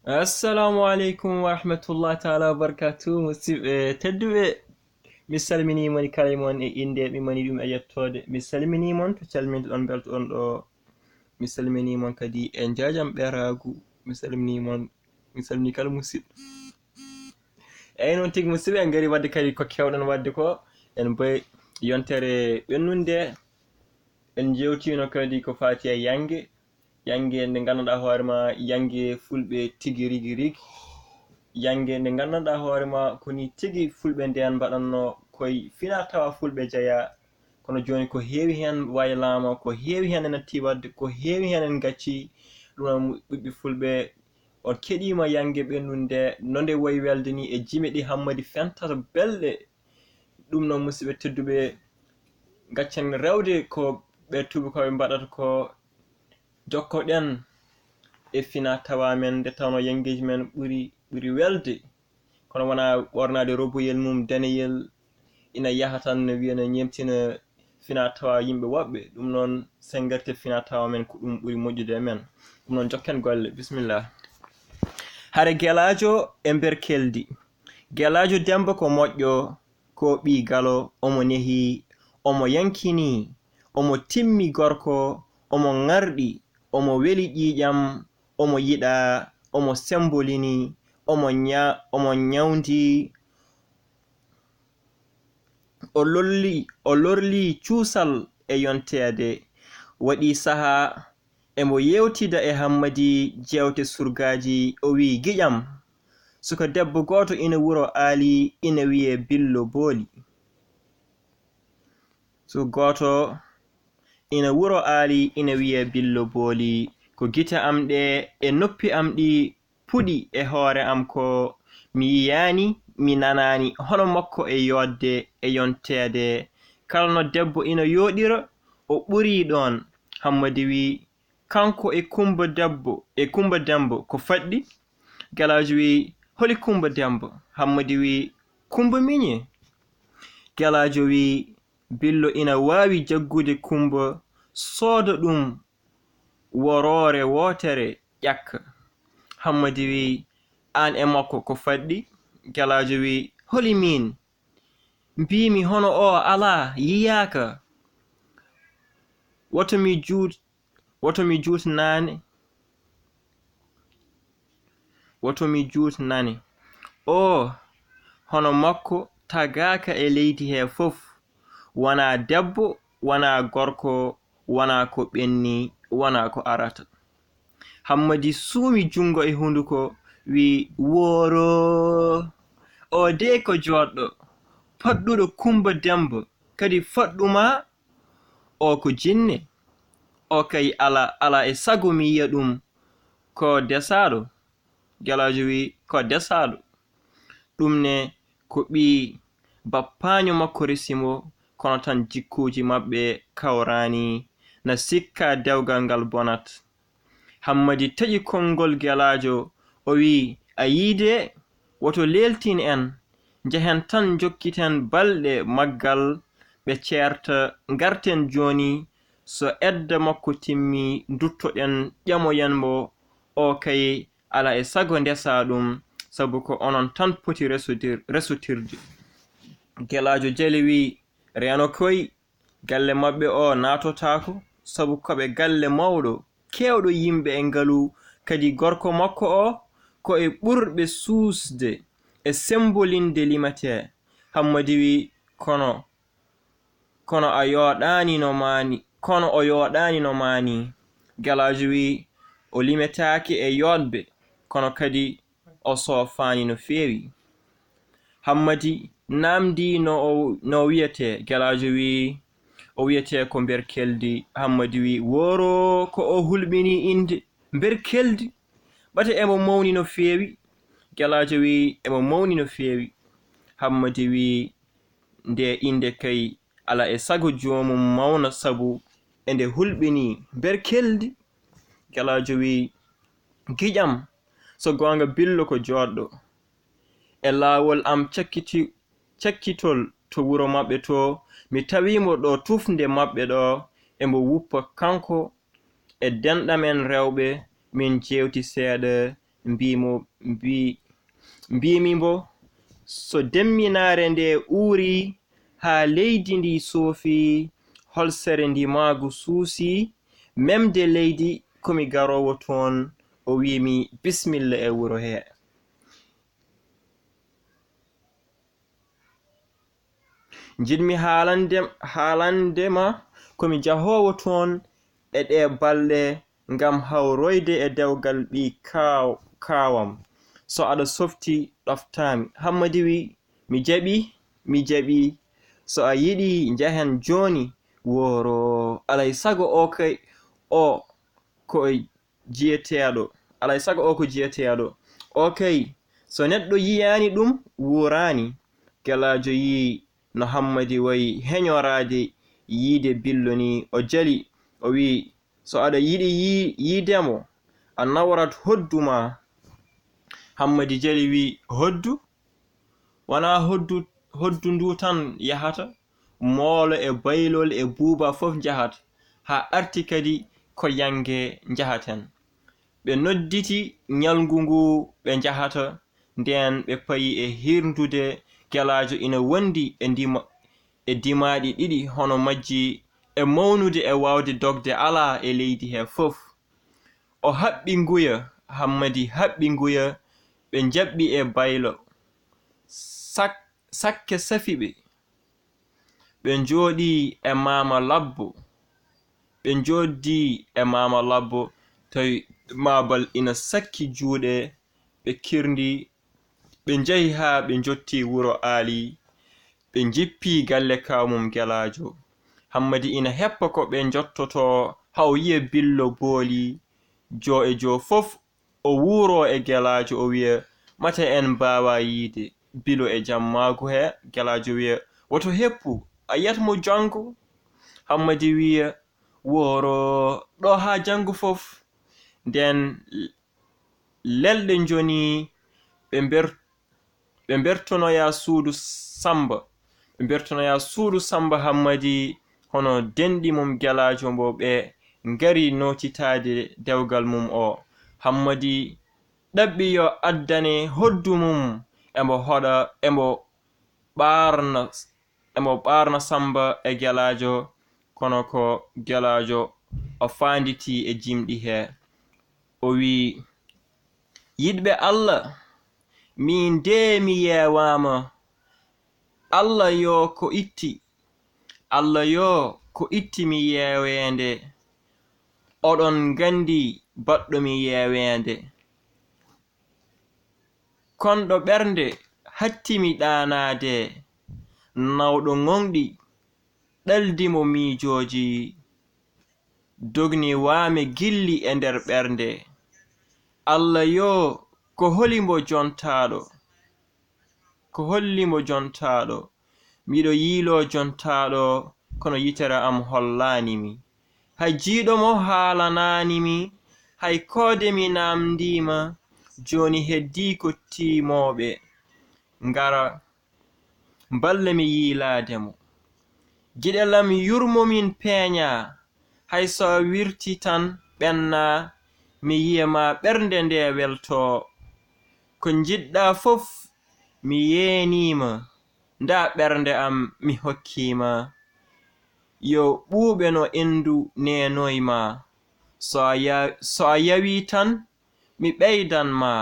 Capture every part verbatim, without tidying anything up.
Assalamu aleykum wa rahmatullahi taala wa barakatuh. Musidɓe tedduɓe, mi salminii mon kala e mon e innde, mi manii ɗum e yettoode. Mi salminii mon to calmintoɗon, mbeltoɗon ɗo. Mi salminii mon kadi e njaajam ɓeraagu. Mi salminii mon, mi salminii kala musidɗo. Eyi noon tigi, musidɓe, en ngarii waɗde kadi ko keewɗen waɗde ko, en mbayi yontere ɓennunde. En njeewtiino kadi ko faati e yannge. Yannge nde nganndanɗaa hoore ma, yannge fulɓe tigi rigi rigi. Yannge nde nganndanɗaa hoore ma, ko nii tigi fulɓe ndeen mbaɗatnoo, koye finaa tawaa fulɓe jeyaa. Kono jooni ko heewi heen waylaama, ko heewi heen en nattii waɗde, ko heewi heen en ngaccii. Ɗum noon, ɓiɓɓe fulɓe, on keɗiima yannge ɓennunde, no nde wayi welde nii e jime ɗe Hammadi fentata belɗe. Ɗum noon, musidɓe tedduɓe, gaccen rewde ko ɓe tuubakooɓe mbaɗata ko, jokkoɗen e finaa tawaa men, nde tawnoo yanngeeji men ɓuri, ɓuri welde. Kono wonaa ɓoornaade roboyel mum daneyel, ina yaha tan, no wiya, no ñeemtina finaa tawaa yimɓe woɓɓe. Ɗum noon, sen ngartir finaa tawaa men, ko ɗum ɓuri moƴƴude e men. Ɗum noon, jokken golle. Bisimilla. Hare Gelaajo e Mberkeldi. Gelaajo Demmba ko moƴƴo, ko ɓii galo, omo nehii, omo yankinii, omo timmi gorko, omo ŋarɗi, omo weli ƴiiƴam, omo yiɗaa, omo sembolini, omo ña-, omo ñawndi, o lorli, o lorli cuusal e yonteede. Waɗi sahaa emo yeewtida e Hammadi jeewte surgaaji, o wiyi, "Giƴam, suka debbo gooto ina wuro Aali, ina wiyee Billo Booli. Suka gooto ina wuro Aali, ina wiyee Billo Booli. Ko gite am ɗe e noppi am ɗi puɗi e hoore am ko mi yiyaani, mi nanaani hono makko e yooɗde e yonteede. Kala no debbo ina yooɗira, o ɓurii ɗoon." Hammadi wiyi, "Kanko e Kummba Debbo, e Kummba Demmba ko faɗɗi?" Gelaajo wiyi, "Holi Kummba Demmba?" Hammadi wiyi, "Kummba Miñe." Gelaajo wiyi, "Billo ina waawi jaggude Kummba, sooda ɗum woroore wootere ƴakka." Hammadi wiyi, "Aan e makko ko faɗɗi?" Gelaajo wiyi, "Holi miin? Mbiimi hono o alaa, yiyaaka. Woto mi juut, woto mi juut nane. Woto mi juut nane. O, hono makko tagaaka e leydi he fof. Wonaa debbo, wonaa gorko, wonaa ko ɓenni, wonaa ko arata." Hammadi suumi junngo e hunnduko, wiyi, "Wooroo! O de ko jooɗɗo, faɗɗuɗo Kummba Demmba, kadi faɗɗu maa, o ko jinne. O kay ala, ala e sago mi yiya ɗum ko desaaɗo." Gelaajo wiyi, "Ko desaaɗo. Ɗum ne ko ɓii bappaaño makko resi mo, kono tan jikkuuji maɓɓe kawraani, na sikka dewgal ngal bonat." Hammadi taƴi konngol Gelaajo, o wiyi, "A yii de, woto leeltin en, njehen tan njokkiten balɗe maggal, ɓe ceerta, ngarten jooni, so edda makko timmi, nduttoɗen, ƴamoyen mo, o kay ala e sago ndesaa ɗum, sabu ko onon tan poti resudir-, resutirde." Gelaajo Jali wiyi, "Reeno koy, galle maɓɓe o naatotaako, sabu ko ɓe galle mawɗo, keewɗo yimɓe e ngalu, kadi gorko makko o ko e ɓurɓe suusde e sembolinde limetee." Hammadi wiyi, "Kono, kono a yooɗaani no maani, kono o yooɗaani no maani." Gelaajo wiyi, "O limetaaki e yooɗɓe, kono kadi o soofaani no feewi." Hammadi naamndii no o, no wiyetee. Gelaajo wiyi, "O wiyetee ko Mberkeldi." Hammadi wiyi, "Wooroo, ko o hulɓinii innde Mberkeldi? Ɓate emo mawni no feewi." Gelaajo wiyi, "Emo mawni no feewi." Hammadi wiyi, "Nde innde kay, ala e sago joomum mawna, sabu ende hulɓinii Mberkeldi." Gelaajo wiyi, "Giƴam, so goonga Billo ko jooɗɗo. E laawol am cakkiti-, cakkitol to wuro maɓɓe to, mi tawii mo ɗo tufnde maɓɓe ɗo, emo wuppa kanko e denɗam en rewɓe, min jeewti seeɗa, mbiimo mbi mbiimi mbo, so demminaare nde uurii haa leydi ndi soofii, holsere ndimaagu suusii, memde leydi, ko mi garoowo toon. O wiimi, bismilla e wuro hee. Njiɗmi haalande haalande ma ko mi jahoowo toon e ɗee balɗe ngam hawroyde e dewgal ɓii kaaw kaawam. So aɗa softi ɗoftaami. Hammadi wii, mi jaɓii, mi jaɓii. So a yiɗii njehen jooni. Wooro, alay sago o kay o ko e jiyeteeɗo. Alay sago o ko jiyeteeɗo. O kay, so neɗɗo yiyaani ɗum, wuuraani. Gelaajo yii no Hammadi wayi heñoraade yiide Billo nii, o jali, o wii, so aɗa yiɗi yii yiide mo, a nawrat hoddu maa. Hammadi jali wii, hoddu? Wanaa hoddu hoddu ndu tan yahata, moolo e baylol e buuba fof njahata, haa arti kadi ko yannge njahaten. Ɓe nodditi ñalngu ngu ɓe njahata, ndeen ɓe payi e hiirdude Gelaajo ina wondi e ndima e ndimaaɗi ɗiɗi hono majji, e mawnude e waawde dogde alaa e leydi hee fof. O haɓɓi nguya, Hammadi haɓɓi nguya, ɓe njaɓɓi e baylo. Sak sakke safi ɓe. Ɓe njooɗii e Maama Labbo. Ɓe njooɗdii e Maama Labbo, tawi maabal ina sakki juuɗe, ɓe kirndii, ɓe njehi haa ɓe njottii wuro Aali, ɓe njippii galle kaaw mum Gelaajo. Hammadi ina heppa ko ɓe njottotoo, haa o yiya Billo booli, joo e joo fof o wuuroo e Gelaajo, o wiya, mate en mbaawaa yiyde Bilo e jammaagu hee? Gelaajo wiya, woto heppu, a yiyat mo janngo. Hammadi wiya, wooro ɗo haa janngo fof. Ndeen lelɗe njonii, ɓe mber ɓe mbertonoyaa suudu Sammba. Ɓe mbertonoyaa suudu Sammba Hammadi, hono denɗi mum Gelaajo mbo ɓe ngari nootitaade dewgal mum o. Hammadi ɗaɓɓi yo addane hoddu mum, e mbo hoɗa, e mbo ɓaarna, e mbo ɓaarna Sammba e Gelaajo, kono ko Gelaajo o faanditii e jimɗi hee. O wii, yiɗɓe Alla, miin dee mi yeewaama. Alla yoo ko itti, Alla yoo ko itti mi yeeweende. Oɗon nganndi baɗɗo mi yeeweende. Konɗo ɓernde hatti mi ɗaanaade, nawɗo ŋoŋɗi ɗaldi mo miijooji. Dogni waame gilli e nder ɓernde. Alla yoo ko holi mbo jontaaɗo? Ko holli mbo jontaaɗo? Miɗo yiiloo jontaaɗo, kono yitere am hollaani mi. Hay jiiɗo mo haalanaani mi, hay koode mi naamndiima, jooni heddii ko tiimooɓe ngara mballa mi yiilaade mo. Giɗel am yurmo min peeñaa, hay so a wirti tan ɓennaa, mi yiya ma ɓernde nde weltoo. Ko njiɗɗaa fof mi yeenii ma, ndaa ɓernde am mi hokkii ma. Yo ɓuuɓe no enndu neenoy ma, so a ya so a yawii tan mi ɓeydan ma,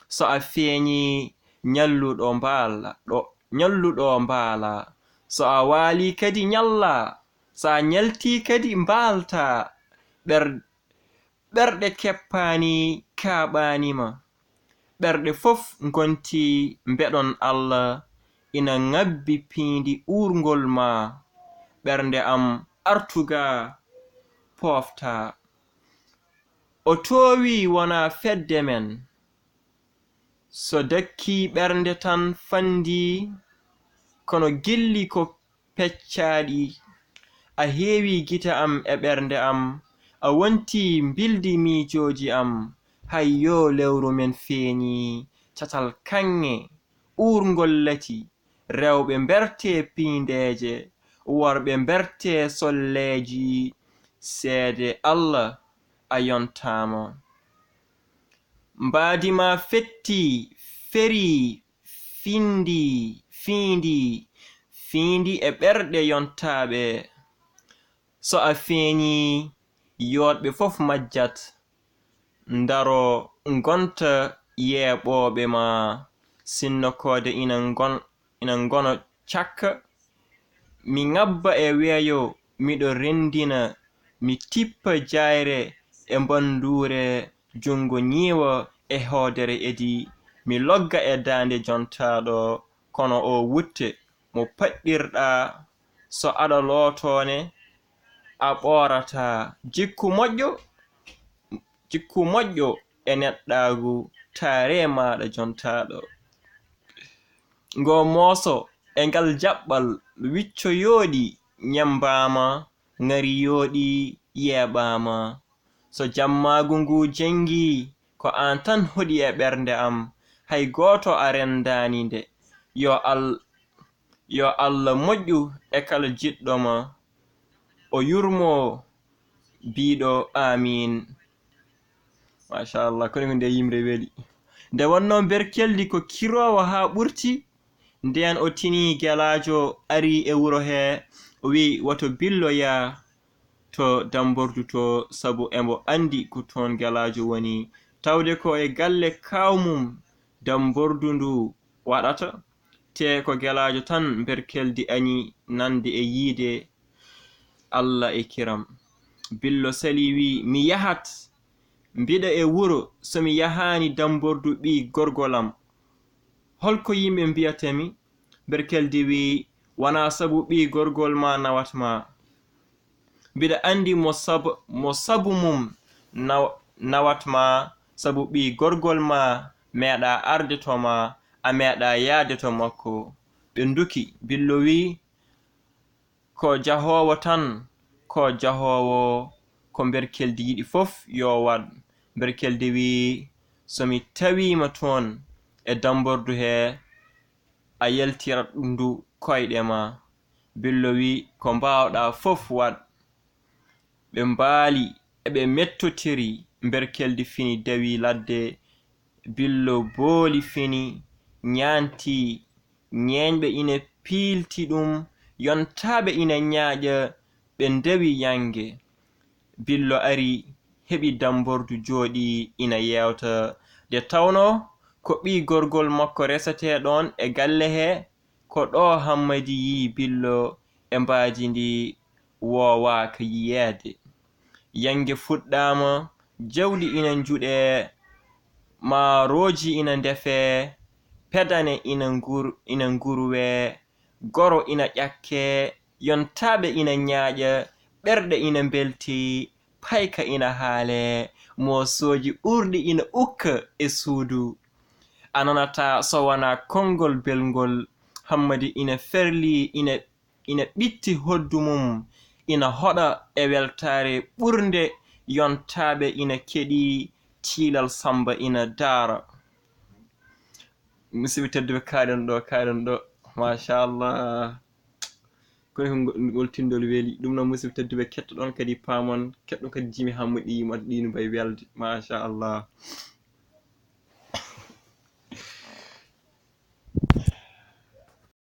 so a feeñii ñalluɗo mbaala ɗo ñalluɗo mbaala, so a waalii kadi ñallaa, so a ñaltii kadi mbaaltaa. Ɓer ɓerɗe keppaani kaaɓaani ma. Ɓerɗe fof ngontii mbeɗon Alla ina ŋabbi piindi uurngol ma. Ɓernde am artu gaa pooftaa. O toowii wonaa fedde men. So dakkii ɓernde tan fanndii, kono gilli ko peccaaɗi. A heewii gite am e ɓernde am, a wontii mbildi miijooji am. Hay yoo lewru men feeñii catal kaŋŋe uurngol lati. Rewɓe mbertee piindeeje, worɓe mbertee solleeji. Seede Alla a yontaama. Mbaadi ma fetti, feri, findi, fiindi, fiindi e ɓerɗe yontaaɓe. So a feeñii, yooɗɓe fof majjat, ndaro ngonta yeeɓooɓe ma, sinno koode ina ngon-, ina ngona cakka. Mi ŋabba e weeyo, miɗo renndina, mi tippa jaayre e mbannduure, junngo ñiiwa e hoodere edi, mi logga e daande jontaaɗo, kono o wutte, mo paɗɗirɗaa, so aɗa lootoo ne, a ɓoorataa. Jikku moƴƴo, jikku moƴƴo e neɗɗaagu, taaree maaɗa jontaaɗo. Ngo mooso e ngal jaɓɓal, wicco yooɗi, ñemmbaama, ŋari yooɗi, yeeɓaama. So jammaagu ngu jenngi, ko aan tan hoɗi e ɓernde am, hay gooto a renndaani nde. Yo Al-, yo Allah moƴƴu e kala jiɗɗo ma, o yurmo biiɗo aamiin. Machallah, kono ko nde yimre weli. Nde wonnoo Berkeldi ko kiroowo haa ɓurti, ndeen o tini gelaajo ari e wuro hee, o wi'i, "Woto Billo yah to Dambordu to, sabu emo anndi ko toon gelaajo woni." Tawde ko e galle kaaw mum Dambordu ndu waɗata, te ko gelaajo tan Berkeldi añi nande e yiide Allah e kiram. Billo salii wi'i, "Mi yahat, mbiɗa e wuro, so mi yahaani Dambordu ɓii gorgol am, hol ko yimɓe mbiyata mi?" Berkeldi wi'i, "Wonaa sabu ɓii gorgol ma nawat ma. Mbiɗa anndi mo sabu, mo sabu mum naw-, nawat ma, sabu ɓii gorgol ma meeɗaa arde to ma, a meeɗaa yahde to makko." Ɓe nduki. Billo wi'i, "Ko jahoowo tan, ko jahoowo, ko Berkeldi yiɗi fof yo waɗ." Berkeldi wi'i, "So mi tawii ma toon e Dambordu hee, a yaltirat ndu koyɗe ma." Billo wi'i, "Ko mbaawɗaa fof waɗ." Ɓe mbaali, eɓe mettotiri, Berkeldi fini, dawi ladde, Billo booli fini, ñaanti, ñeeñɓe ina piilti ɗum, yontaaɓe ina ñaaƴa, ɓe ndewi yannge. Billo ari, heɓi Dambordu jooɗii ina yeewta. Nde tawnoo ko ɓii gorgol makko resetee ɗoon e galle hee, ko ɗo Hammadi yii Billo e mbaadi ndi woowaaka yiyeede. Yannge fuɗɗaama, jawdi ina njuɗee, maarooji ina ndefee, pedane ina ngur-, ina ngurwee, goro ina ƴakkee, yontaaɓe ina ñaaƴa, ɓerɗe ina mbeltii, payka ina haalee, moosooji uurɗi ina ukka e suudu. A nanataa so wonaa konngol belngol. Hammadi ina ferlii, ina, ina ɓitti hoddu mum, ina hoɗa e weltaare ɓurnde, yontaaɓe ina keɗii, tiilal Sammba ina daara. Musidɓe tedduɓe, kaaɗen ɗo, kaaɗen ɗo, machallah. Kono ko ngo-, ngol tinndol weli. Ɗum noon, musidɓe tedduɓe, kettoɗon kadi paamon, kettoɗon kadi jimi Hammadi, yimata ɗi no mbayi welde, machallah.